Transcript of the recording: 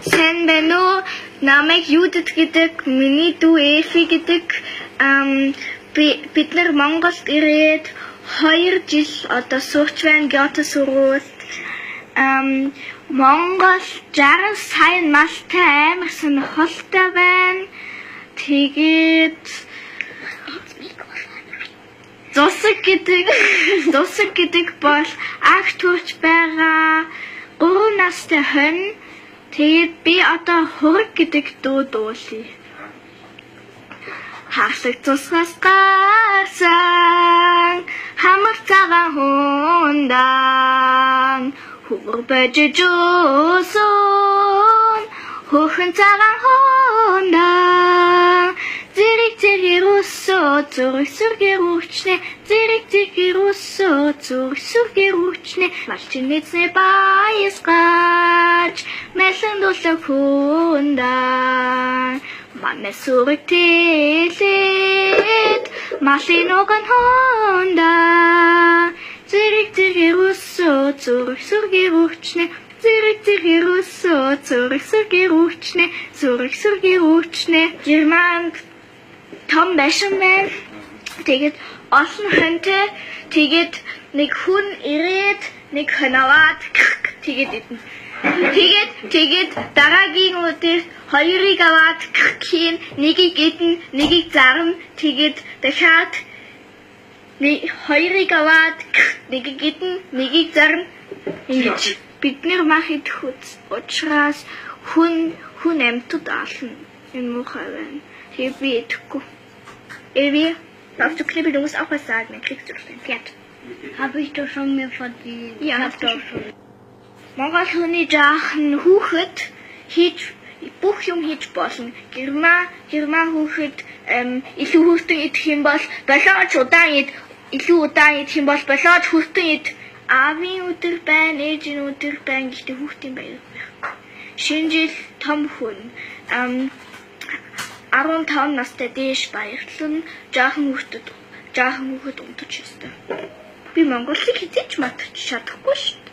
Сайн байна уу? Намайг Юдэт гэдэг, миний дүү Эфи гэдэг. Бид нар Монголд ирээд 2 жил одоо сурч байна Гёте сургуульд. Монгол 60 сая малтай амар сонирхолтой байна. Тэгээд Зусаг гэдэг бол агт төрч байгаа 3 настай хонь. Тэгээд би одоо хураг гэдэг дуу дуулъя. Хаслаг тусгаас гарсан хамар цагаан хундан хөвөр божиж өсөн хөхөн цагаан хундан зэрэг зэрэг өсөө зүрх сүргээр үрчнэ, зэрэг зэрэг өсөө зүрх сүргээр үрчнэ, малчин эзний баясгаач мэлэн дулаг хундан манай сүрэг тэлээд малын уган хундан зэрэг зэрэг өсөө зүрх сүргээр үрчнэ, зэрэг зэрэг өсөө зүрх сүргээр үрчнэ, зүрх сүргээр үрчнэ. Германд том байшин байна. Тэгээд олон хоньтой, тэгээд нэг хүн ирээд нэг хон аваад тэгээд идэнэ. Тэгээд дараагийн өдөр хоёрыг аваад хийн, нэгийг идэнэ, нэгийг зарна. Тэгээд дахиад нэг хоёрыг аваад нэгийг идэнэ, нэгийг зарна. Ингэж бид нар мах идэх учраас хүн амьтад аална. Энэ муухай байна. Тэгээд би идэхгүй. Evi, darfst du Knibbel, du musst auch was sagen, dann kriegst du doch dein Pferd. Habe ich doch schon mir verdient. Ja, Ich hab hast du doch schon. schon. Монгол хүний жаахан хүүхэд хийж бүх юм хийж болно. Герман хүүхэд илүү хүртэн идэх юм бол болооч удаан ид, илүү удаан идэх юм бол болооч хүртэн ид. Аавын өдөр байна, ээжийн өдөр байна, гэхдээ хүүхдийн баяр байхгүй. Шинэ жил том хүн 15 настай дээш баярлан, жаахан хүүхэд унтаж ёстой. Би Монголыг хэзээ ч мартаж чадахгүй шүү дээ.